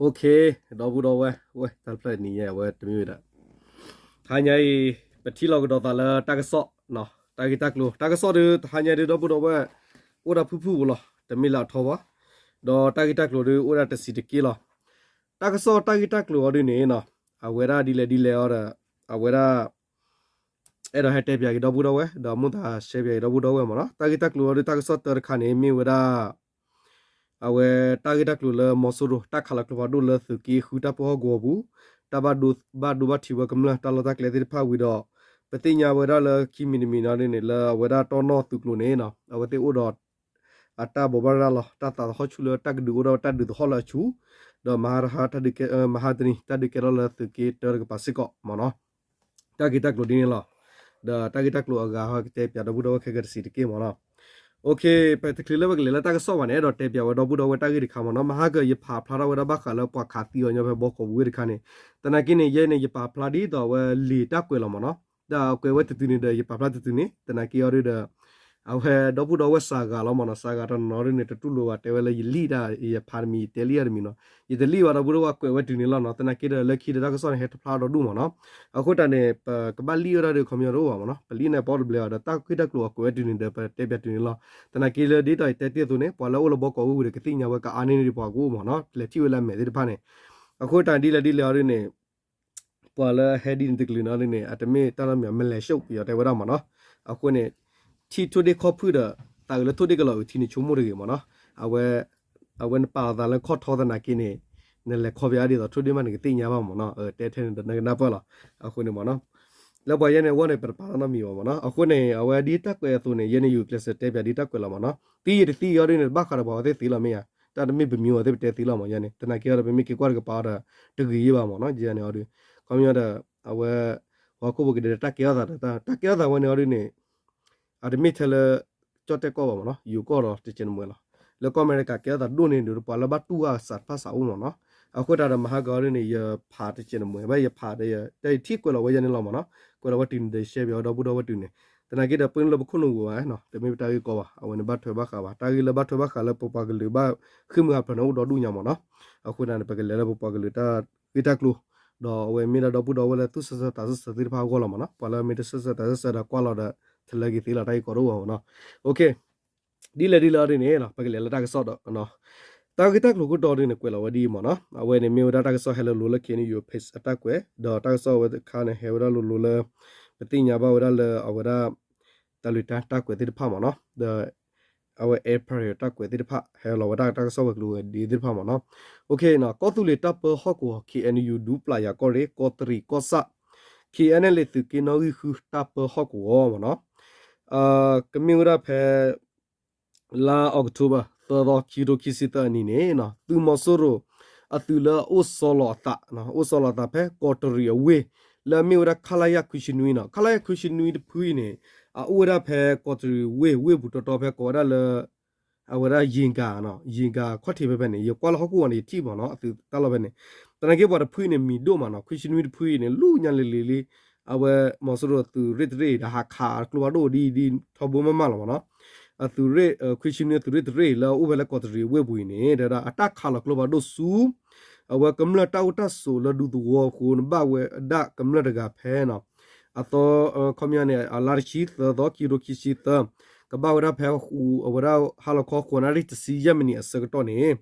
Okay, ဒီပုၢ်ဒီဝဲၢ်, ဝဲတၢ်ဖျၢၣ်နံၤယဲအဝဲတမ့ၢ်ဝဲဒၣ်, တဟါညါအံၤ ပထံၣ်လိာ်ကဒီးသးလၢတၢ်ကစီၣ်, တၢ်ဂ့ၢ်တၢ်ကျိၤ တၢ်ကစီၣ်ဒီး တဟါညါဒုး ဒီပုၢ်ဒီဝဲၢ် အိၣ်ဒၣ်ဖုၣ်ဖုၣ်ဖိလီၤ, တမ့ၢ်လၢအထီဘၣ်, ဒီးတၢ်ဂ့ၢ်တၢ်ကျိၤဒုး အိၣ်ဒၣ်တဆံးတက့ၢ်လီၤ. တၢ်ကစီၣ်တၢ်ဂ့ၢ်တၢ်ကျိၤအီၤဒုးန့ၣ်နီၤ, အဝဲဒၣ်ဒ်လဲၣ်ဒ်လဲၣ်အီၤဒီး အဝဲဒၣ် အဲၣ်ဒိးဟဲတဲပၠးက့ၤဒီပုၢ်ဒီဝဲၢ် ဒီးမ့ၢ်သးရှဲပၠးက့ၤဒီပုၢ်ဒီဝဲၢ်မ့ၢ်နီၤ. တၢ်ဂ့ၢ်တၢ်ကျိၤအီၤဒုး တၢ်ကစီၣ်တၢတခါန့ၣ် မ့ၢ်ဝဲဒၣ် အဝဲတၢ်ဂ့ၢ်တၢ်ကျိၤလၢမီၤစိရိၤ တၢ်ခးလီၤကျိဖးဒိၣ်လၢသုးက့ဃုတၢ်ပၢဟီၣ်ကဝီၤပူၤ, တၢ်ဘၣ်ဒိဘၣ်ဒိဘၣ်ထံးဝဲကမျၢၢ်တၢ်လီၢ်တၢ်ကျဲသ့ၣ်တဖၣ်ဝံၤဒီး ပသ့ၣ်ညါဝဲဒၣ်လၢခံမံၤတမံၤနီၤဒ်န့ၣ် လၢအဝဲဒၣ်တီၢ်နီၣ်သုးကျိၤန့ၣ်နီၤ အဝဲသ့ၣ်အိၣ်ဒီး အတၢ်ဘိးဘၣ်ရၤလီၤ တၢ်သးသဟီၣ်ဆူၣ်လၢတၢ်ကဒုးအိၣ်ဒီးတၢ်ဒုးသဟီၣ်လၢအဆူၣ်, ဒီးမဟါတဟါ မဟါတနံၤ တၢ်ဒုးကဲထီၣ်လၢသုးက့တၢတကပၤစ့ၢ်ကီးမ့ၢ်နီၤ. တၢ်ဂ့ၢ်တၢ်ကျိၤဒ်န့ၣ်လီၤ. ဒီးတၢ်ဂ့ၢ်တၢ်ကျိၤအဂၤဟီကတဲပၠးဒီပုၢ်ဒီဝဲၢ်ခဲကတဆံးတက့ၢ်မ့ၢ်နီၤ. Okay, ပတချုးလၢပကလဲၤလၢတၢ်ကစီၣ်ဘၣ်န့ၣ် အဲၣ်ဒိးတဲပၠးဝဲဒီပုၢ်ဒီဝဲၢ်တၢ်ဂ့ၢ်တခါမ့ၢ်နီၤ. မဟါကၢၤယပာ်ဖျါထီၣ်ဝဲဒၣ်ဘၣ်ဃးလၢပှၤခးသံအီၤညီဖဲဘီကီးပူၤဝ့ၢ်တခါန့ၣ်, သနာ်က့န့ၣ် ယဲန့ၣ် ယပာ်ဖျါဒ်သိးအဝဲလံာ်တၢ်ကွဲးလီၤမ့ၢ်နီၤ. တၢ်ကွဲးဝဲတတုၤန့ၣ်ဒီး ယပာ်ဖျါတတုၤန့ၣ် သနာ်က့အီၤဒုးဒီး အဝဲဒီပုၢ်ဒီဝဲၢ်စှၤဂၤလီၤမ့ၢ်နီၤ. စှၤဂၤတနီၤဒ်န့ၣ် တတူၢ်လိာ်ဘၣ်တဲဝဲလၢယလံၣ်တၢ် ယဖးတမံၤ ယတဲလံၣ်တၢ်တမံၤနီၤ. ယတလံၣ်ဘၣ်ဒီပုၢ်ဒီဝဲၢ်ကွဲးဝဲတုၤန့ၣ်လီၤနီၤ. သနာ်က့ဒီးလၢခံဒီးတၢ်ကစီၣ်န့ၣ် ဟဲတဖျါဒီဒူၣ်မ့ၢ်နီၤ. အဃိတၢ်န့ၣ် ပကဘၣ်လံၣ်ဝဲဒၣ်ဒီး ခီပညီတအိၣ်ဘၣ်မ့ၢ်နီၤ. ပလံၣ်န့ၣ်ပီတဘျဲအီၤဒီး တၢ်ဂ့ၢ်တၢ်ကျိၤအကွဲးဝဲတုၤန့ၣ်ဒီး ပတဲပၠးတုၤန့ၣ်လီၤ. သနာ်က့လၢဒ်သိးယတဲတ့ၢ်အသိးန့ၣ် ပှၤလၢအိၣ်လၢဘီကီးဝ့ၢ်ပူၤဒီး ကသ့ၣ်ညါဝဲကအါန့ၢ်ဒံးပှၤကအိၣ်မ့ၢ်နီၤ. လဲၤထံၣ်ဝဲလၢအမဲာ်သ့ၣ်တဖၣ်န့ၣ်, အဃိတၢ်ဒ်လဲၣ်ဒ်လဲၣ်အီၤဒ်န့ၣ် ပှၤလၢဟဲဒ်န့ၣ်တကလုာ်နီၤဒ်န့ၣ် အတမ့ၢ်တၢ်နီတမံၤ မလဲၤရှုပ် ပယီၤတဲဝဲဒၣ်မ့ၢ်နီၤ. အဃိန့ၣ် ထံၣ်ထိၣ်ဒ့ၣ်ခီၣ်ဖုၣ်ဒီး သးအုးလၢထိၣ်ဒ့ၣ်ကလီၤအုးထံန့ၣ် ဆိကမိၣ်တဂ့ၤမ့ၢ်နီၤ. အဝဲ အဝဲနပာ်အသးလၢခီၣ်ထီသနာ်က့န့ၣ် နလဲၤခီပယါဒ်သိးထိၣ်ဒ့ၣ်မး နကသ့ၣ်ညါဘၣ်မ့ၢ်နီၤ. တဲထဲန့ၣ်ဒီးနကနၢ်ပၢၢ်လီၤ. အဃိန့ၣ်မ့ၢ်နီၤ လၢပှၤယဲန့ၣ်အဂီၢ်န့ၣ် ပတပာ်နီတမံၤဘၣ်မ့ၢ်နီၤ. အဃိန့ၣ် အဝဲဒ်တၢ်ကွဲးအသိးန့ၣ် ယဲန့ၣ် ယကျဲးစၢးတဲပၠးဒ်တၢ်ကွဲးလီၤမ့ၢ်နီၤ. သံယတသံအီၤဒ်န့ၣ် တဘၣ်ဃးဒီးပှၤအဝဲသ့ၣ်သ့လီၤမ့ၢ်ဧါ. တၢ်တမ့ၢ်ပမံၤအဝဲသ့ၣ်ပတဲသ့လီၤမ့ၢ်ယဲန့ၣ် သနာ်က့အီၤဒီး ပမ့ၢ်က့ၤကွၢ်တကပၤအီၤဒီး တဂ့ၤယ့ၢ်ဘၣ်မ့ၢ်နီၤ. ယဲန့ၣ်အီၤဒုး ခီပညီဒီး အဝဲ ပှၤဟီၣ်ခိၣ်ဖိကဒဲးတၢ်ကဲထီၣ်သးဒီး တၢ်ကဲထီၣ်သးဝဲန့ၣ်အီၤဒုးန့ၣ် အတမ့ၢ်ထဲလၢ ကၠီၣ်တဲၣ်ကီၢ်ဘၣ်မ့ၢ်နီၤ, ယိၤကီၢ်ဒီးတကဲးနမှဲလီၤ. လၢကီၢ်အမဲရကၤကဲထီၣ်သးဒိၣ်န့ၢ်ဒုး ပှၤလၢဘၣ်တူၢ်အီၤအသးတဖၣ်စးအိၣ်မ့ၢ်နီၤ. အဃိတၢ်ဒီးမဟါကီဒုးန့ၣ် ယဖးတကဲးနမှဲဘၣ် ယဖးဒီး တၢ်ယထံၣ်ကွဲးလီၤဝဲယဲန့ၣ်လီၤမ့ၢ်နီၤ. ကွဲးလီၤဝဲတုၤန့ၣ်ဒီး ရှဲပၠးဝဲဒီပုၢ်ဒီဝဲၢ်တုၤန့ၣ် သနာ်က့ဒီး ပှၤလၢပခိၣ်နူာ်ပူၤဘၣ်နီၤ, တမ့ၢ်ပတၢ်ဂ့ၢ်ကီဘၣ်, အဝဲန့ၣ်ဘၣ်ထွဲဘၣ်ဃးဘၣ်, တၢ်ဂ့ၢ်လၢဘၣ်ထွဲဘၣ်ဃးလၢပပှၤကလုာ်ဘၣ်ဃ့ၢ်မှံဟးဖျိးန့ၣ် အိၣ်ဒီဒူၣ်ညါမ့ၢ်နီၤ. အဃိန့ၣ် ပကလဲၤလၢပပှၤကလုာ်တၢ်ဂ့ၢ်တၢ်ကျိၤ ဒီးအဝဲမ့ၢ်ဒၣ်ဒီပုၢ်ဒီဝဲၢ်လၢသူၣ်ဆၢသးဆၢသ့ၣ်တဖၣ်အဂီၢ်လီၤမ့ၢ်နီၤ. ပှၤလၢမ့ၢ်တဆၢသးဆၢဒီးကွၢ်လီၤဒီး ထလၢက့ၤသ့လီၤ တၢ်ဂ့ၢ်ကီတအိၣ်ဘၣ်မ့ၢ်နီၤ. ဒ်လဲၣ်ဒ်လဲၣ်အီၤဒ်န့ၣ် ပကလဲၤလၢတၢ်ကစီၣ်ဒီး တၢ်ဂ့ၢ်တၢ်ကျိၤခိၣ်တီဒ်န့ၣ် ကွဲးလီၤဝဲဒ်အံၤမ့ၢ်နီၤ. အဝဲန့ၣ်မ့ၢ်ဝဲဒၣ်တၢ်ကစီၣ်ဟဲလၢလိၤလၢ KNU page အတၢ်ကွဲး, ဒီးတၢ်ကစီၣ်အဝဲတခါန့ၣ် ဟဲဝဲဒၣ်လိၤလိၤလၢ ပသ့ၣ်ညါဘၣ်ဝဲဒၣ်လၢအဝဲဒၣ် တၢ်လုၢ်တၢ်ကွဲးသ့ၣ်တဖၣ်မ့ၢ်နီၤ, ဒီး အဝဲ April တၢ်ကွဲးသ့ၣ်တဖၣ် ဟဲလီၤဝဲဒၣ်တၢ်ကစီၣ်ဝဲၤကျိၤဝဲၤဒ့သ့ၣ်တဖၣ်မ့ၢ်နီၤ. ကီၢ်သူလ့ၤတၢ်ပၢဟီၣ်ကဝီၤ KNU ဒူပျၢ်ယၤကီၢ်ရ့ၣ် ကီးတရံးကီၢ်ဆၣ် KNLA သုးက့နီၣ်ဂံၢ်ဃုတၢ်ပၢဟီၣ်ကဝီၤမ့ၢ်နီၤ. ကမ့ၢ်ဝဲဒၣ်ဖဲ လါ October သၢသီ ခံကထိခံဆံသၢအနံၤန့ၣ် သုးမီၤစိရိၤ အသုးလၢအအိၣ်ဆီလီၤအသး အိၣ်ဆီလီၤအသးဖဲကီးတရံးအဝ့ၢ် လၢအမ့ၢ်ဝဲဒၣ် ခလရ ခွံဆံနွံနီၤ, ခလရ ခွံဆံနွံတဖုအံၤန့ၣ် အအိၣ်ဝဲဒၣ်ဖဲကီးတရံးဝ့ၢ် ဝ့ၢ်ပူၤတီတီဖဲကိးဝဲဒၣ်လၢ အဝဲဒၣ်ယ့ၣ်ကၤ ယ့ၣ်ကၤခီၣ်ထံးဖဲဖဲန့ၣ် ယကွၢ်လၢဟီၣ်ခိၣ်ဝီၤန့ၣ် ယထံၣ်မ့ၢ်နီၤ အသုးတၢ်လီၢ်ဖဲန့ၣ်. သနာ်က့ပှၤတဖုအံၤန့ၣ် မံၤဒိၣ်မးနီၤ, ခွံဆံနွံတဖုအံၤန့ၣ် လူညါလံၤလံၤလံ အဝဲမီၤစိရိၤသုးရ့ၣ်တရ့ၣ်ဒီးဟးခးကျိဖးဒိၣ်ဒ်ဒ်ထီဘိမးမးလီၤမ့ၢ်နီၤ. အသုးရ့ၣ် ခွံဆံနွံသုးရ့ၣ်တရ့ၣ်လၢအအိၣ်ဖဲလၢကီးတရံးဝ့ၢ်ပူၤအံၤန့ၣ် ဒီးအတၢ်ခးလီၤကျိဖးဒိၣ်ဆူ အဝဲကမျၢၢ်တၢ်အိၣ်တၢ်ဆိးလၢဒူသဝီအဃိ နဘၣ်ဝဲဒၣ်ကမျၢၢ်တဂၤဖဲနီၤ အသီ ခီပညီန့ၣ် အလါတဆံသၢသီ ခံကထိခံဆံသၢ ကဘၣ်ဝဲဒၣ်ဖဲ အဝဲဒၣ်ဟါလီၤခီ ဃိးနၣ်ရံၣ်တဆံယဲၢ်မံးနံးအဆၢကတီၢ်န့ၣ်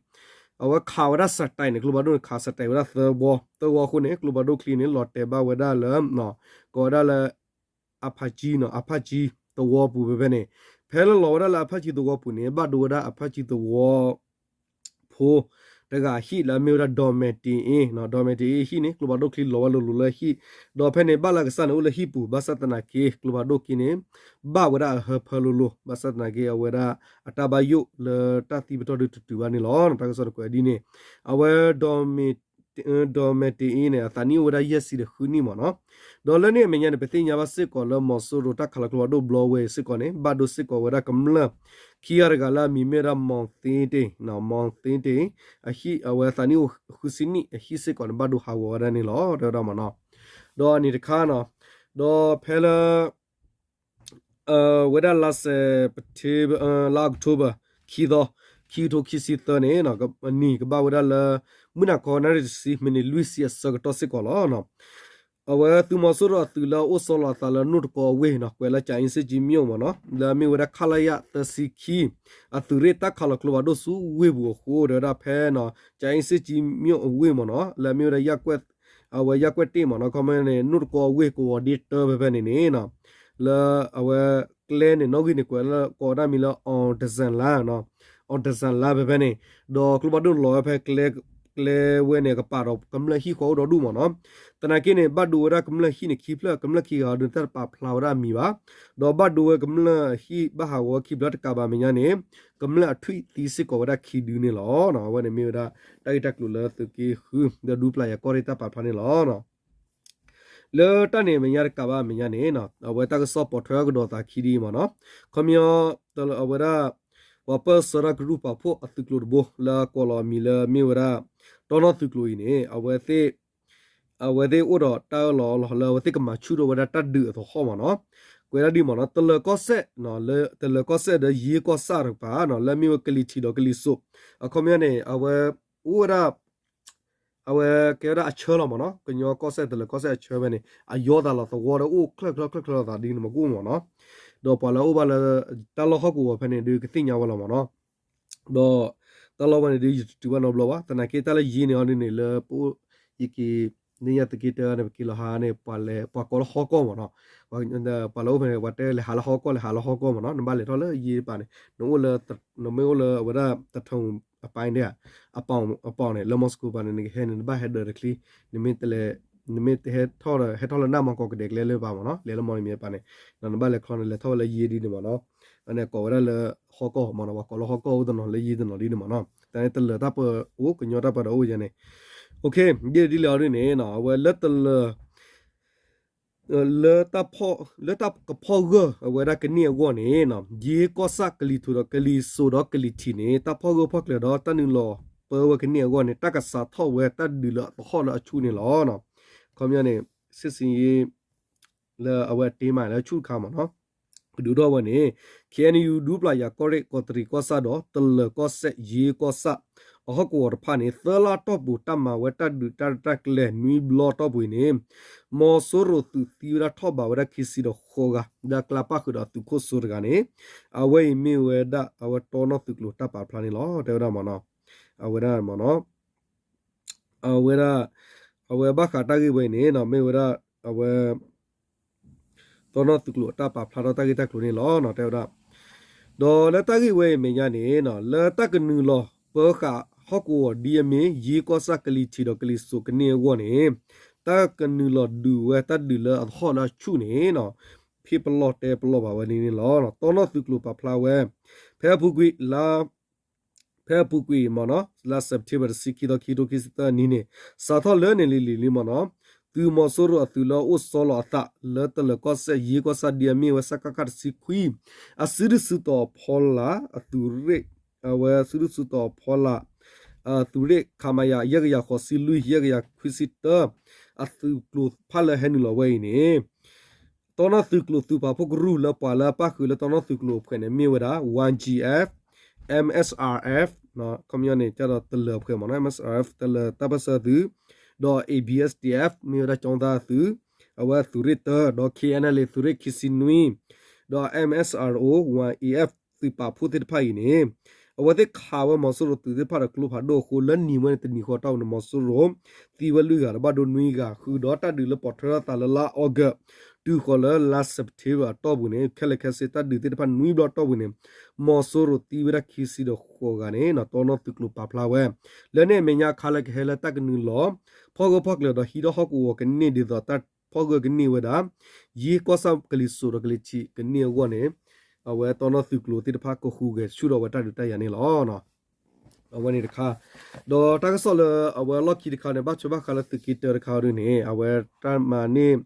အဝဲခးဝဲဒၣ်စတဲးန့ၣ် ကျိဖးဒိၣ်န့ၣ် ခးစတဲးဝဲဒၣ်သၢဝီ သၢဝီအဃိန့ၣ် ကျိဖးဒိၣ်ချံန့ၣ် လီၤတဲာ်ဘၣ်ဝဲဒၣ်လၢ ကိးဝဲဒၣ်လၢ အဖးကၠံနီၤ အဖးကၠံသဝီပူၤဖဲဖဲန့ၣ်. ဖဲလၢလီၤဝဲဒၣ်လၢအဖးကၠံသဝီပူၤန့ၣ် ဘၣ်ဒိဝဲဒၣ်အဖးကၠံသဝီ ဖိ တဂၤအဟံၣ်လၢအမ့ၢ်ဝဲဒၣ် ဒီးမဲာ်တ့အ့ ဒီးမဲာ်တ့အ့ဟံၣ်န့ၣ် ကျိဖးဒိၣ်ချံလီၤဝဲလိၤလိၤလၢဟံၣ်, ဒီးဖဲန့ၣ် ဘၣ်လၢကစၢ်န့ၣ် အိၣ်လၢဟံၣ်ပူၤ ဘၣ်ဆၣ်သနာ်က့ ကျိဖးဒိၣ်က့န့ၣ် ဘၣ်ဝဲဒၣ်အဟၢဖၢလိၤလိၤ ဘၣ်ဆၣ်သနာ်က့ အဝဲဒၣ်အတၢ်ဘၣ်ယိၣ်လၢတၢ်သံပတီၢ်ဒုးတတုၤဘၣ်န့ၣ်လီၤ. တၢ်ကစီၣ်တကွဲးဒ်န့ၣ် အဝဲ ဒီးမဲာ်တ့အ့န့ၣ် အသးနံၣ်အိၣ်ဝဲဒၣ်ယဲၢ်ဆံဒီးဃုနံၣ်မ့ၢ်နီၤ. ဒီးလၢန့ၣ်အမဲာ်ညါန့ၣ် ပသ့ၣ်ညါဘၣ်စ့ၢ်ကီးလၢမီၤစိရိၤတၢ်ခးလီၤကျိဖးဒိၣ်ဘျီဝဲအံၤစ့ၢ်ကီးန့ၣ် ဘၣ်ဒိစ့ၢ်ကီးဝဲဒၣ်ကမျၢၢ် ခံဂၤတဂၤလၢအမံၤမ့ၢ်ဝဲဒၣ် မီၤသ့တ့ၢ် မီၤသ့တ့ၢ် အဟံၣ် အဝဲသးနံၣ်အိၣ်ဃုဆံနံၣ် အဟံၣ်စ့ၢ်ကီးန့ၣ် ဘၣ်ဒိဟးဂီၤဝဲဒၣ်န့ၣ်လီၤ တဲဝဲဒၣ်မ့ၢ်နီၤ. ဒီးအနံၤတခါနီၤ ဒီးဖဲလၢ ဝဲဒၣ်လါစဲးပထ့ဘၢၣ် လါအီးကထိဘၢၣ် ခံသီ ခံကထိခံဆံသၢန့ၣ် အနံၤကဘၣ်ဝဲဒၣ်လၢ မုၢ်နၤခီနၣ်ရံၣ်တဆံ မံးနံးလွံၢ်ဆံအဆၢကတီၢ်စ့ၢ်ကီးလီၤ. အဝဲသုးမီၤစိရိၤအသုးလၢအအိၣ်ဆီလီၤအသးလၢနိၣ်တကီအဝ့ၢ်နီၤ ကွဲးလၢ ကြာအင်းဆိပ်ကြီးမြို့ မ့ၢ်နီၤ လၢအမ့ၢ်ဝဲဒၣ် ခလရ သၢဆံခံ အသုးရ့ၣ်တၢ်ခးလီၤကျိဖးဒိၣ်ဆူဝ့ၢ်ပူၤအဃိ တဲဝဲဒၣ်ဖဲနီၤ ကြာအင်းဆိပ်ကြီးမြို့ အဝ့ၢ် မ့ၢ်နီၤ လၢအမ့ၢ်ဝဲဒၣ် အဝဲ ရပ်ကွက် တ့ၢ် မ့ၢ်နီၤ ခီမ့ၢ်န့ၣ် နိၣ်တကီအဝ့ၢ် ကဝီၤဒ့တၢ ဖဲဖဲန့ၣ်န့ၣ်နီၤ လၢအဝဲကျဲန့ၣ် နီၣ်ဂံၢ်န့ၣ် ကွဲးလၢကိးဝဲဒၣ်မံၤလၢ အောင်တံဇံလမ်းနီၤ အောင်တံဇံလမ်း ဖဲဖဲန့ၣ် ဒီးကျိဖးဒိၣ်လီၤဝဲဖဲ ကျဲဝဲန့ၣ် ကပၤဒီးကမျၢၢ်ဟံၣ်ဃီအိၣ်ဒီဒူၣ် မ့ၢ်နီၤ. သနာ်က့န့ၣ် ဘၣ်ဒိဝဲဒၣ်ကမျၢၢ်ဟံၣ်န့ၣ် ခံဖျၢၣ် ကမျၢၢ်ခံဂၤအံၤဒုး တၢ်တပာ်ဖျါဝဲဒၣ်အမံၤဘၣ်. ဒီးဘၣ်ဒိဝဲကမျၢၢ်ဟံၣ်ဘၣ်ဟးဂီၤခံဖျၢၣ်တကးဘၣ်အမဲာ်ညါန့ၣ် ကမျၢၢ်အထွံၣ်သံစ့ၢ်ကီးဝဲဒၣ်ခံဒုန့ၣ်လီၤ. အဝဲန့ၣ်မ့ၢ်ဝဲဒၣ် တၢ်ဂ့ၢ်တၢ်ကျိၤလၢသုးက့ဃု ဒီးဒူပျၢ်ယၤကီၢ်ရ့ၣ်တၢ်ပာ်ဖျါန့ၣ်လီၤ. လၢတၢ်န့ၣ်အမဲာ်ညါတကးဘၣ်အမဲာ်ညါန့ၣ် အဝဲတၢ်ကစီၣ်ပိာ်ထွဲကဒီးသးခံဒ်အံၤ မ့ၢ်နီၤ. ခီပညီ အဝဲဒၣ် ပှၤပၢၢ်ဆၢတၢ်ကရူၢ်ပာ်ဖှိၣ်အသုးကျိၤတဘိ လၢအကိးလီၤအမံၤလၢမ့ၢ်ဝဲဒၣ် တီနီၣ်သုးကျိၤအံၤန့ၣ် အဝဲသ့ၣ် အဝဲသ့ၣ်အိၣ်ဒီးတၢ်အၢၣ်လီၤအီလီၤလၢအဝဲသ့ၣ်ကမၤဆူၣ်ထီၣ်ဝဲဒၣ်တၢ်ဒုးအသဟီၣ် မ့ၢ်နီၤ. ကွဲးဒၣ်ဒ်အံၤ မ့ၢ်နီၤ တလၢၤကီၢ်စဲၣ် တလၢၤကီၢ်စဲၣ်ဒီးယ့ကီၢ်ဆၣ်တကပၤနီၤ လၢအမ့ၢ်ဝဲကလံၤထံးဒီးကလံၤစိး အခီပညီန့ၣ် အဝဲအိၣ်ဝဲဒၣ် အဝဲကဲဝဲဒၣ်အဆၢလီၤ မ့ၢ်နီၤ. ကညီကီၢ်စဲၣ် တလၢၤကီၢ်စဲၣ်အဆၢဖဲန့ၣ် အယီသးလီၤသဝီဒီးအိၣ်ချၢၣ်ချၢၣ်ချၢၣ်ချၢၣ်လီၤသးဒ်န့ၣ်မ့ၢ်ကအိၣ် မ့ၢ်နီၤ. ဒီးပှၤလၢအအိၣ်ဘၣ်လၢတၢ်လီၢ်ဟီၣ်ကဝီၤဖဲန့ၣ်ဒုးကသ့ၣ်ညါဝဲလီၤ မ့ၢ်နီၤ. ဒီးတၢ်လီၢ်ဝဲန့ၣ်ဒုး ယတတုၤဘၣ်နီတဘျီဘၣ်. သနာ်က့တၢ်လၢယ့န့ၣ်အီၤဒ်န့ၣ် လၢပအိၣ် ယက့ၤ န့ၢ်ညါသုးက့တၢန့ၣ် ပက့ၤလီၤဟးန့ၣ် ပှၤလဲၤ ပှၤကိးလၢဟီၣ်ကီၢ် မ့ၢ်နီၤ. ပှၤလၢအိၣ်ဖဲန့ၣ် ပှၤတဲလဲၤဟးလၢဟီၣ်ကီၢ် လဲၤဟးလၢဟီၣ်ကီၢ် မ့ၢ်နီၤ. နဘၣ်လဲၤထီၣ်လၢယ့တပၤန့ၣ် နအိၣ်လၢ နမ့ၢ်အိၣ်လၢအဝဲဒၣ် တထူ အပိုင်းန့ၣ် အပီၣ်န့ၣ် လၢမီၤစကိၤပၤန့ၣ် နကဟဲန့ၣ် နဘၣ်ဟဲဒၢးတချံ နမ့ၢ်တဟဲထီၣ်ဒီး ဟဲထီၣ်လၢနၢ်မီၢ်ကီးကဒဲးကျဲလၢပၤ မ့ၢ်နီၤ. လဲၤလၢမီၤနမံၤပၤန့ၣ် နဘၣ်လဲၤချီန့ၣ် လဲၤထီၣ်ဝဲလၢယ့ဒ်န့ၣ် မ့ၢ်နီၤ. အန့ၣ်ကိးဝဲဒၣ်လၢဟီၣ်ကီၢ် မ့ၢ်နီၤ. ပှၤကိးလၢဟီၣ်ကီၢ်အိၣ်တနီၤ လၢယ့တနီၤဒ်န့ၣ် မ့ၢ်နီၤ. တၢ်န့ၣ်တလၢၤတၢ်ပၢအိၣ် ကညီတၢ်ပၢဒီးအိၣ်ယဲန့ၣ် ဒ်လဲၣ်ဒ်လဲၣ်အီၤဒ်န့ၣ် အဝဲလၢတလၢၤ လၢတၢ်ကဖီၣ်ဂၢၢ်အဝဲဒၣ်ကန့ၢ်အဂီၢ်န့ၣ် ယ့ကီၢ်ဆၣ် ကလံၤထူးဒီးကလံၤစိးဒီးကလံၤထံးန့ၣ် တၢ်ဖီၣ်ဂၢၢ်ဖီၣ်ကျၢၤဒီးတၢ်နုာ်လီၤပၢဝဲကန့ၢ်အဂီၢ်န့ၣ် တၢ်ကစးထီၣ်ဝဲတၢ်ဒုးလၢအသဟီၣ်လၢအဆူၣ်န့ၣ်လီၤ. ခီပညီန့ၣ် စစ်ဆင်ရေး လၢအဝဲအတ့မးလၢဆူၣ်တခါ မ့ၢ်နီၤ ကဒုးထီၣ်ဝဲန့ၣ် ခ့ၣ်အဲၣ်ယူၣ် ဒူပျၢ်ယၤကီၢ်ရ့ၣ် ကီးတရံးကီၢ်ဆၣ်ဒီး တလၢၤကီၢ်စဲၣ် ယ့ကီၢ်ဆၣ် အဟီၣ်ကဝီၤတဖၣ်န့ၣ် သၢလါတီၢ်ပူၤ တၢ်မၤဝဲတၢ်ဒုးတၢ်ရဲၣ်တၢ်ကျဲၤနွံဘျီတီၢ်ပူၤအံၤန့ၣ် မီၤစိရိၤသုးသံဝဲဒၣ်ထီၣ်ဘးဝဲဒၣ်ခံဆံဒီးဃိးဂၤ လၢအကျါပၣ်ဃုာ်ဒီးအသုးခိၣ်စိတဂၤန့ၣ် အဝဲအံၤမ့ၢ်ဝဲဒၣ်အဝဲတီနီၣ်သုးကျိၤတၢ်ပာ်ဖျါန့ၣ်လီၤ. တဲဝဲဒၣ်မ့ၢ်နီၤ အဝဲဒၣ်မ့ၢ်နီၤ အဝဲဒၣ် အဝဲဘၣ်ဃးတၢ်ဂ့ၢ်ဝဲအံၤန့ၣ် မ့ၢ်ဝဲဒၣ် အဝဲ တီနီၣ်သုးကျိၤအတၢ်ပာ်ဖျါထီၣ်တၢ်ဂ့ၢ်တၢ်ကျိၤန့ၣ်လီၤ. တဲဝဲဒၣ် ဒီးလၢတၢ်ဂ့ၢ်ဝဲအံၤအမဲာ်ညါန့ၣ် လၢတၢ်ကနုာ်လီၤပၢဃာ်ဟီၣ်ကဝီၤဒ်အမ့ၢ် ယ့ကီၢ်ဆၣ် ကလံၤထံးဒီးကလံၤစိးကန့ၢ်အဂီၢ်န့ၣ် တၢ်ကနုာ်လီၤဒုးဝဲတၢ်ဒုးလၢအသဟီၣ်လၢအဆူၣ်န့ၣ် ဖ့ပလီၢ်တဲပလီၢ်ဘၣ်ဝဲန့ၣ်န့ၣ်လီၤ. တီနီၣ်သုးကျိၤပာ်ဖျါဝဲ ဖဲအပူၤကွံာ်လါ ဖဲအပူၤကွံာ်မ့ၢ်နီၤ လါစဲးပထ့ဘၢၣ် တဆံခံသီ ခံကထိခံဆံသၢနံၣ်န့ၣ် စးထီၣ်လၢန့ၣ်လံၤလံၤလံမ့ၢ်နီၤ သုးမီၤစိရိၤအသုးလၢအိၣ်ဆီလီၤအသး လၢတလၢၤကီၢ်စဲၣ် ယ့ကီၢ်ဆၣ် ဒ်အမ့ၢ်ဝဲ စကခ တဆံခွံ အစုဒုၣ်စုတီၤအဖီလာ် အသုးရ့ၣ် အဝဲစုဒုၣ်စုတီၤအဖီလာ် သုးရ့ၣ် ခမရ ယဲၢ်ကယၤဃိးဆံလွံၢ် ယဲၢ်ကယၤခွံဆံတၢ အသုးကျိၤတဖၣ်လၢဟဲနုာ်လီၤဝဲအံၤန့ၣ် တီနီၣ်သုးကျိၤသုးပာ်ဖှိၣ်ကရူၢ်လၢပှၤလၢအပၣ်ဃုာ်လၢတီနီၣ်သုးကျိၤအဖှဲးန့ၣ် မ့ၢ်ဝဲဒၣ် ဝါ GF MSRF ခီပညီန့ၣ် ကဒီးတလၢၤအဖှဲးမ့ၢ်နီၤ MSRF တလၢၤတၢ်ပၢၢ်ဆၢသုး ဒီး ABSDF မ့ၢ်ဝဲဒၣ်ကၠီသးသုး အဝဲသုးရ့ၣ်တၢ ဒီး KNLA သုးရ့ၣ်ခံဆံနွံ ဒီး MSRO YAF သုးပာ်ဖှိၣ်သ့ၣ်တဖၣ်အံၤန့ၣ် အဝဲသ့ၣ်ခးဝဲမီၤစိရိၤသုးသ့ၣ်တဖၣ်ဒီးကျိဖးဒိၣ်အဃိ လၢနံၤဝဲန့ၣ်တနံၤဃီတၢ်အိၣ်န့ၣ် မီၤစိရိၤ သံဝဲလွံၢ်ဂၤဒီးဘၣ်ဒိနွံဂၤ ဃုာ်ဒီးတၢ်ဒုးလၢပိာ်ထွဲထီၣ်သးလၢလါအီကူး တုၤဃီၤလၢလါစဲးပထ့ဘၢၣ်အတီၢ်ပူၤန့ၣ် ခဲလၢာ်ခဲဆ့တၢ်ဒုးသ့ၣ်တဖၣ်နွံဘျီတီၢ်ပူၤန့ၣ် မီၤစိရိၤသံဝဲဒၣ်ခံဆံဒီးဃိးဂၤန့ၣ် တီနီၣ်သုးကျိၤပာ်ဖျါဝဲ လၢန့ၣ်အမဲာ်ညါအခါလၢကဟဲလၢတၢ်ကနုာ်လီၤ ဖီၣ်ဂၢၢ်ဖီၣ်ကျၢၤဒီးဟံးထီၣ်ဟီၣ်ကဝီၤကန့ၢ် ဒ်သိးတၢ်ဖီၣ်ဂၢၢ်ကန့ၢ်ဝဲဒၣ် ယ့ကီၢ်ဆၣ်ကလံၤစိးဒီးကလံၤထံးကန့ၢ်အဂီၢ်န့ၣ် အဝဲတီနီၣ်သုးကျိၤသ့ၣ်တဖၣ်ကဃုဂဲၤဆူၣ်ထီၣ်ဝဲတၢ်ဒုးတၢ်ယၤန့ၣ်လီၤ. အဝဲန့ၣ်တခါ ဒီးတၢ်ကစီၣ်လၢအဝဲအလီၢ်ခံတခါန့ၣ် ဘၣ်ထွဲဘၣ်ဃးလၢသုးက့တၢတခါအီၤဒ်န့ၣ် အဝဲတၢ်မၤန့ၢ်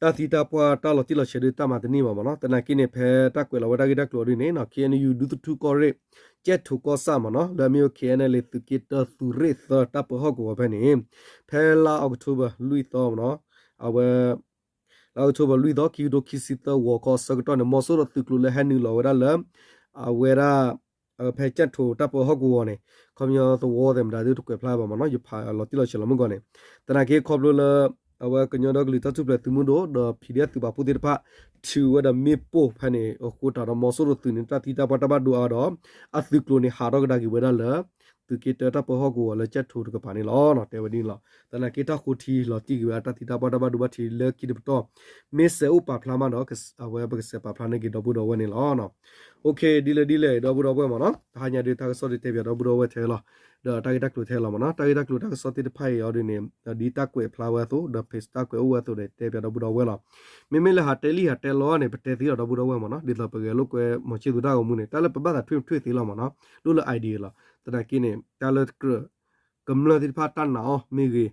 တၢ်သံတၢ်ပှၢ်တၢ်လီၤတံၢ်လီၤဆဲးဒုးတၢ်မၤတန့ၢ်ဘၣ်မ့ၢ်နီၤ သနာ်က့န့ၣ် ဖဲတၢ်ကွဲးလီၤဝဲတၢ်ဂ့ၢ်တၢ်ကျိၤအီၤဒ်န့ၣ် KNU ဒူသထူကီၢ်ရ့ၣ် ကၠဲၣ်ထိးကီၢ်ဆၣ်မ့ၢ်နီၤ လၢအမ့ၢ်ဝဲ KNLA သုးက့တၢသုးရ့ၣ်သၢတၢ်ပၢဟီၣ်ကဝီၤဖဲန့ၣ် ဖဲလါအီးကထိဘၢၣ်လွံၢ်သီမ့ၢ်နီၤ အဝဲ လါအီးကထိဘၢၣ်လွံၢ်သီ ခံကထိခံဆံသၢ ဂီၤခီအဆၢကတီၢ်န့ၣ် မီၤစိရိၤသုးကျိၤလၢဟဲနုာ်လီၤဝဲဒၣ်လၢ အဝဲဒၣ် ဖဲကၠဲၣ်ထိးတၢ်ပၢဟီၣ်ကဝီၤန့ၣ် ခီပညီသဝီသဲးမတၤဒုတကွဲးဖျါဘၣ်မ့ၢ်နီၤ ယဖးလီၤတံၢ်လီၤဆဲးလီၤမုၢ်ကီၢ်န့ၣ် သနာ်က့ခီဖျိလၢ အဝဲကညီဒီကလုာ်တၢ်ထူၣ်ဖျဲးသုးမုၢ်ဒိၣ် ဒီး PDF သုးပာ်ဖှိၣ်သ့ၣ်တဖၣ် ထုးဝဲဒီးမ့ၣ်ပိၢ်ဖဲန့ၣ် အဃိတၢ်ဒီးမီၤစိရိၤသုးန့ၣ် တၢ်သံတၢ်ပှၢ်တၢ်ဘၣ်ဒိအါဒီး အသုးကျိၤန့ၣ်ဟးထီၣ်ကဒါက့ၤဝဲဒၣ်လၢ သုးက့တၢတၢ်ပၢဟီၣ်ကဝီၤလၢကၠဲၣ်ထိးတကပၤန့ၣ်လီၤ. တဲဝဲဒ်န့ၣ်လီၤ. သနာ်က့တၢ်ဃိထံလီၤတံၢ်က့ၤဝဲဒၣ်တၢ်သံတၢ်ပှၢ်တၢ်ဘၣ်ဒိဘၣ်ထံးလၢခံတပတီၢ် မ့ၢ်စဲးအိၣ်ပာ်ဖျါမးဒီး အဝဲပကစဲးပာ်ဖျါန့ၢ်က့ၤဒီပုၢ်ဒီဝဲၢ်န့ၣ်လီၤ. ဒ်လဲၣ်ဒ်လဲၣ်ဒီပုၢ်ဒီဝဲၢ်မ့ၢ်နီၤ တဟါညါဒုးတၢ်ကစီၣ်ဒုးတဲပၠးဒီပုၢ်ဒီဝဲၢ်ထဲလီၤ. ဒီးတၢ်ဂ့ၢ်တၢ်ကျိၤထဲလီၤမ့ၢ်နီၤ တၢ်ဂ့ၢ်တၢ်ကျိၤတၢ်ကစီၣ်သ့ၣ်တဖၣ်အံၤအီၤဒုးန့ၣ် ဒ်တၢ်ကွဲးဖျါဝဲအသိး ဒီး page တၢ်ကွဲးအိၣ်ဝဲအသိးဒီး တဲပၠးဒီပုၢ်ဒီဝဲၢ်လီၤ. မ့မ့ၢ်လၢဟးတဲလီၤန့ၣ် ပတဲသ့လီၤဒီပုၢ်ဒီဝဲၢ်မ့ၢ်နီၤ ဒ်သိးပဂဲၤလိာ်ကွဲမီၤဆံၣ်သူတၢ်ဂီၤမူန့ၣ် တၢ်လၢပဘၣ်သးထွံၣ်မထွံၣ်သ့လီၤမ့ၢ်နီၤ ဒိၣ်လၢ idea လီၤ. သနာ်က့န့ၣ် တၢ်လၢကြၢး ကမျၢၢ်သ့ၣ်တဖၣ်တၢ်နာ်အီၤမ့ၢ်ဂ့ၤ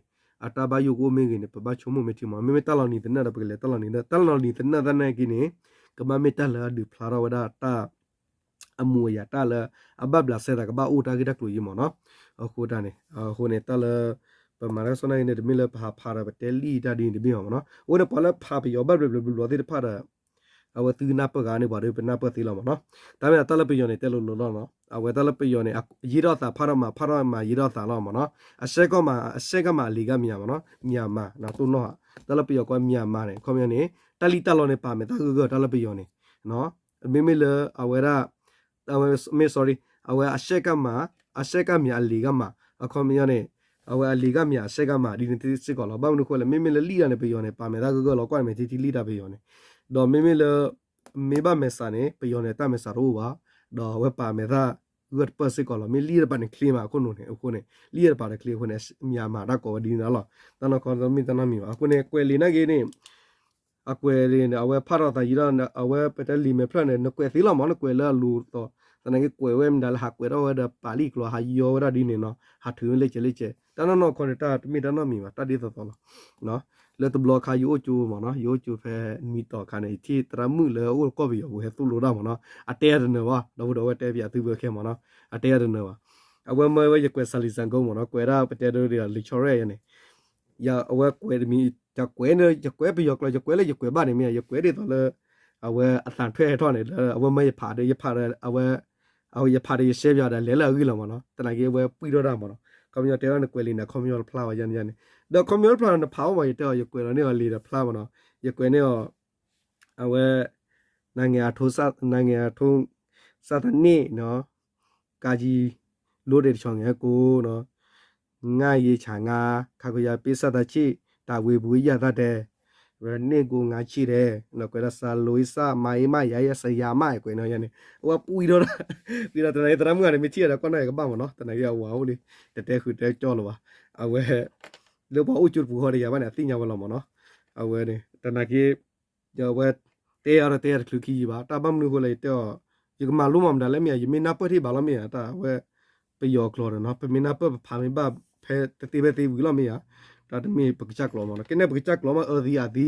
အတၢ်ဘၣ်ယိၣ်ကအိၣ်မ့ၢ်ဂ့ၤန့ၣ် ပဘၣ်ဆိကမိၣ်မ့ၢ်ထံမ့ၢ် မ့မ့ၢ်တၢ်လီၤနံၤသနၢၣ်ဒီး ပကလဲၤတၢ်လီၤနံၤသနၢၣ် တၢ်လီၤနံၤသနၢၣ်သနာ်က့န့ၣ် ကဘၣ်မ့ၢ်တၢ်လၢအဒုးဖျါထီၣ်ဝဲဒၣ်တၢ် အမူးအယၤတၢ်လၢ အဘၣ်ဘျးစဲသးကဘၣ်အိၣ်တၢ်ဂ့ၢ်တၢ်ကျိၤယံၤမ့ၢ်နီၤ. အဃိတၢ်န့ၣ် အဃိန့ၣ် တၢ်လၢ ပမၤတၢ်ကစီၣ်သနာ်က့န့ၣ် တမ့ၢ်လၢပဟးဖးဒီးပတဲလံာ်တၢ်ဒ်န့ၣ်တမ့ၢ်ဘၣ်မ့ၢ်နီၤ. အဃိန့ၣ်ပှၤလၢဖးပယီၤဘၣ်ဘျီဘျီဘျီဘျီသ့ၣ်တဖၣ်ဒီး အဝဲသုကနၢ်ပၢၢ်ဂၤန့ၣ် ပှၤဒီးပနၢ်ပၢၢ်သ့လီၤမ့ၢ်နီၤ. တၢ်မ့ၢ်တၢ်လၢပယီၤန့ၣ် တဲလိၤလိၤလီၤနီၤ အဝဲတၢ်လၢပယီၤန့ၣ် ယ့ၣ်ထီၣ်သးဖးထီၣ်မၤ ဖးထီၣ်မၤယ့ၣ်ထီၣ်သးလီၤမ့ၢ်နီၤ. အရှဲကီၢ်မး အရှဲကီၢ်မး အလံၤကီၢ်မးမ့ၢ်နီၤ မြန်မာ တိၢ်နီၣ်ဧါ တၢ်လၢပယီၤကိး မြန်မာ န့ၣ် ခီပညီန့ၣ် တၢ်လံၣ်တၢ်လီန့ၣ် ပာ်မဲာ်သၣ်ဂၢၢ်ဂၢၢ် တၢ်လၢပယီၤန့ၣ် မ့မ့ၢ်လၢအဝဲဒၣ် မ့ၢ် sorry အဝဲအရှဲကီၢ်မး အရှဲကီၢ်မး အလံၤကီၢ်မး အခီပညီန့ၣ် အဝဲအလံၤကီၢ်မး အရှဲကီၢ်မး ဒ်န့ၣ်စ့ၢ်ကီးလီၤ. ဘၣ်မနုၤအဃိလဲၣ် မ့မ့ၢ်လၢလံၣ်တၢ်န့ၣ် ပယီၤန့ၣ် ပာ်မဲာ်သၣ်ဂၢၢ်ဂၢၢ်လီၤ ကွၢ်မဲာ်ထံထံလံၣ်တၢ်ပယီၤန့ၣ် ဒီးမ့မ့ၢ်လၢ မ့ၢ်ဘၣ်မဲာ်ဆှးန့ၣ် ပယီၤန့ၣ် တၢ်မဲာ်ဆှးတအိၣ်ဘၣ် ဒီးအဝဲပာ်မဲာ်သၣ်ဂၢၢ်တပၢၢ်စ့ၢ်ကီးလီၤ. မ့ၢ်လံၣ်တပၤန့ၣ် ချ့မး အခိၣ်နူာ်န့ၣ် အဃိန့ၣ် လံၣ်တပၤဒီးချ့အဃိန့ၣ် မြန်မာ တၢ်ကိးဝဲဒ်န့ၣ်လီၤ. တၢ်နီၢ်ခီတမ့ၢ်တၢ်နီတမံၤဘၣ်. အဃိန့ၣ် ကွဲးလံာ်နာ်က့န့ၣ် အကွဲးန့ၣ် အဝဲဖးထီၣ်သးယံၤဒီး အဝဲပတဲလံာ်မဲာ်ဖျၢၣ်န့ၣ် နကွဲးသ့လီၤမ့ၢ် နကွဲးလၢအလိၤသိး သနာ်က့ကွဲးဝဲမတၤလၢဟးကွဲးထီၣ်ဝဲဒီးပာ်လံာ်ကျိာ် ဟးယီဝဲဒၣ်ဒ်န့ၣ်နီၤ ဟးထုးဝဲလၢကဲလၢကဲ တၢ်နီၢ်နီၢ်ခီန့ၣ် တၢ်တမ့ၢ်တၢ်နီတမံၤဘၣ် တၢ်ဒ်သိးသိးလီၤ. လၢတဘျီခါယအိၣ်ကၠိမ့ၢ်နီၤ ယအိၣ်ကၠိဖဲနွံတီၤအခါန့ၣ် ယထံၣ်သရၣ်မုၣ်လၢအအိၣ်ကီၢ်ပယီၤပူၤဟဲသိၣ်လိတၢ်မ့ၢ်နီၤ အတဲတနၢၤဘၣ် ဒီပုၢ်ဒီဝဲၢ်တဲပၠးသုဝဲခဲမ့ၢ်နီၤ အတဲတနၢၤဘၣ် အဝဲမၢဝဲယကွဲးစၤလံၤစၣ်ကိမ့ၢ်နီၤ ကွဲးဒၣ်ပတဲဒိဒီး လံာ်ဆီရဲၣ်ယဲန့ၣ် ယအဝဲကွဲးတမံၤ ယကွဲးန့ၣ် ယကွဲးပယီၤကျိာ် ယကွဲးလၢယကွဲးဘၣ်န့ၣ်မ့ၢ် ယကွဲးဒ်သိးလၢ အဝဲအသံထွဲဟဲထီၣ်န့ၣ် လၢအဝဲမၢယဖးဒီး ယဖးဒီး အဝဲ အဝဲယဖးဒီးယရှဲပၠးဒီး လဲၤလၢအဂ့ၢ်လီၤမ့ၢ်နီၤ သနာ်က့အဝဲပှံၢ်ထီၣ်တၢ်မ့ၢ်နီၤ ခီပညီတဲဒၣ်နကွဲးလံာ်န့ၣ် ခီပညီတဖျါဘၣ်ယၤန့ၣ်ယၤန့ၣ် ဒီးခီပညီတဖျါန့ၣ် နဖးအီၣ်မ့ၢ် ယတဲအီၤ ယကွဲးလီၤန့ၢ်အီၤလံာ်ဒီးဖျါမ့ၢ်နီၤ ယကွဲးန့ၢ်အီၤ အဝဲ နငဲအထိ နငဲအထိ စၢ်သန့ၣ်နီၤ ကါကံ လိတ့ၢ်တဆီၣ်ငဲၢ်ကိနီၤ ငါယ့ဆၣ်ငါ ခါခီယါပ့ၢ်စၢ်သးဆံၣ် တၢ်ဝ့ၤပူၤယၢ်သၣ်တဲ ဝဲန့ၢ်ကိငါဆံၣ်တဲ ဒီးကွဲးဒၣ်စၢ်လိအံၣ်စၢ်မါအံၣ်မါယၤယဲစၢ်ယၤမါ ကွဲးနီၤယဲန့ၣ် အဝဲပှံၢ်ထီၣ် ပှံၢ်ဒီးသနာ်က့သရၣ်မုၣ်ဂၤန့ၣ် မ့ၢ်ထံၣ်အီၤဒီးကွၢ်နီၣ်အကဘၣ်မ့ၢ်နီၤ သနာ်က့အဝၤအိၣ်လံ တတဲဃုာ်တဲကၠီလၢၤဘၣ် အဝဲ လၢပှၤအိၣ်ကၠိတပူၤဃီဒီးယၤဘၣ်န့ၣ် အသ့ၣ်ညါဝဲလီၤမ့ၢ်နီၤ အဝဲန့ၣ် သနာ်က့ အဝဲ တဲယၤဒီးတဲယၤတချုးခံယံၤဘၣ် တၢ်ဘၣ်မနုၤအဃိလဲၣ် ယတဲအီၤ ယကမၤလိမးမတၤလဲၣ်မ့ၢ်ဧါ ယမ့ၢ်နၢ်ပၢၢ်ထံၣ်ဘၣ်လီၤမ့ၢ်ဧါ တၢ်အဝဲ ပယီၤကျိာ်ဒီးနီၤ ပမ့ၢ်နၢ်ပၢၢ်ပဖးမ့ၢ်ဘၣ် ဖဲတသ့ဖဲသ့ဝံၤလီၤမ့ၢ်ဧါ တၢ်တမ့ၢ်ပကစၢ်ကျိာ်မ့ၢ်နီၤ ကဲန့ၣ်ပကစၢ်ကျိာ်မ့ၢ်အၢသံအသံ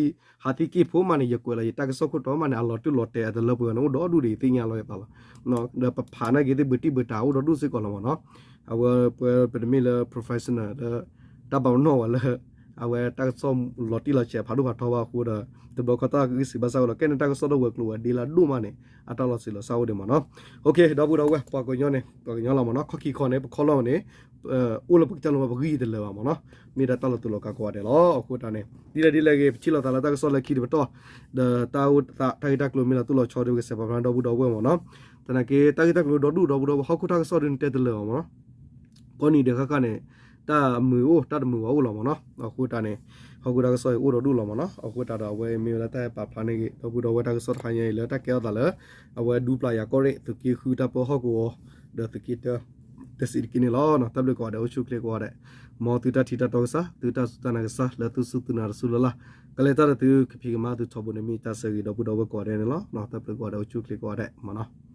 ဟးသံက့ၢ်ဖိမးန့ၣ် ယကွဲးလီၤ ယတၢ်ကစီၣ်ခိၣ်တီမးန့ၣ် အလီၤတူၢ်လီၤတဲာ်အတလၢပှဲၤန့ၣ် အိၣ်ဒီဒူၣ်ဒီးယသ့ၣ်ညါလီၤယသးလီၤ ဒီးပဖးနာ်က့သ့ၣ်ဘုးတံၢ်ဘုးတၢ်အိၣ်ဒီဒူၣ်စ့ၢ်ကီးလီၤမ့ၢ်နီၤ အဝဲပှဲၤပတမ့ၢ်လၢ professional လၢ တၢ်ပာ်ပနီၣ်ဝဲလၢ အဝဲတၢ်ကစီၣ်လီၤတံၢ်လီၤဆဲးဖးဒိၣ်ဖးထီဘၣ်အဃိဒီး တဘျီခီတၢ်ဂ့ၢ်စံးဘၣ်ဆၣ်ဝဲလီၤ ကဲန့ၣ်တၢ်ကစီၣ်ဒီးဝဲၤကျိၤဝဲၤဒ့လၢအဒိၣ်မးန့ၣ် အတၢ်လီၤစံးလီၤဆၣ်အိၣ်ဒံးမ့ၢ်နီၤ ဒီပုၢ်ဒီဝဲၢ် ပှၤကညီန့ၣ် ပှၤကညီလီၤမ့ၢ်နီၤ ခီၣ်ခံခီန့ၣ် ပခီလီၤန့ၣ် အိၣ်လၢပကစၢ်လိၤဘၣ်ပဂံၢ်တလၢာ်ဘၣ်မ့ၢ်နီၤ မ့ၢ်ဒၣ်တၢ်လီၤတူာ်လီၤကာ်ကိးဂၤဒဲးလီၤ အဃိတၢ်န့ၣ် ဒ်လဲၣ်ဒ်လဲၣ်ဂ့ၤ ပထံၣ်လိာ်သးလၢတၢ်ကစီၣ်လၢခံတပတီၢ် ဒီးတၢ်အိၣ်သးတၢ်ဂ့ၢ်တၢ်ကျိၤမ့ၢ်လီၤတိၢ်လီၤဆီဒီးကစဲးပာ်ဖျါဒီပုၢ်ဒီဝဲၢ်မ့ၢ်နီၤ သနာ်က့ တၢ်ဂ့ၢ်တၢ်ကျိၤဒီဒူၣ်ဒီပုၢ်ဒီဝဲၢ် ဟီၣ်ခိၣ်တၢ်ကစီၣ်ဒုးတဲတလၢာ်ဘၣ်မ့ၢ်နီၤ ကိးနံၤဒဲးဃၣ်ဃၣ်န့ၣ် တၢ်မုာ်အိၣ် တၢ်တမုာ်ဘၣ်အိၣ်လီၤမ့ၢ်နီၤ အဃိတၢ်န့ၣ် ဟီၣ်ခိၣ်တၢ်ကစီၣ်အံၤအိၣ်ဒီဒူၣ်လီၤမ့ၢ်နီၤ အဃိတၢ်ဒီးအဝဲအံၤမ့ၢ်ဝဲဒၣ်တၢ်ဟဲပာ်ဖျါန့ၢ်ဂ့ၤ ဒီပုၢ်ဒီဝဲၢ်တၢ်ကစီၣ်တခါညါအံၤလၢတၢ်ကဲထီၣ်သးလၢ အဝဲဒူပျၢ်ယၤကီၢ်ရ့ၣ် သုးက့ဃုတၢ်ပၢဟီၣ်ကဝီၤ ဒီးသုးက့တၢ တဆံးတက့ၢ်န့ၣ်လီၤ. တၢ်ဘျုးကိးဂၤဒဲး အိၣ်ဆူၣ်အိၣ်ချ့ကိးဂၤဒဲး မ်သုတၢ်ထံၣ်တၢ်တီကစၢ် သုတၢ်စူၢ်တၢ်နာ်ကစၢ် လၢသုစူၢ်သုနာ်တစူၢ်လၢ်လၢ် ကလဲၤတၢ်ဒီးသုကဖံးကမၤသုထီဘိန့ၣ် မ့ၢ်တၢ်ဆၢဂ့ၤဒီပုၢ်ဒီဝဲၢ်ကိးဂၤဒဲးန့ၣ်လီၤ. တၢ်ဘျုးကိးဂၤဒဲး အိၣ်ဆူၣ်အိၣ်ချ့ကိးဂၤဒဲးမ့ၢ်နီၤ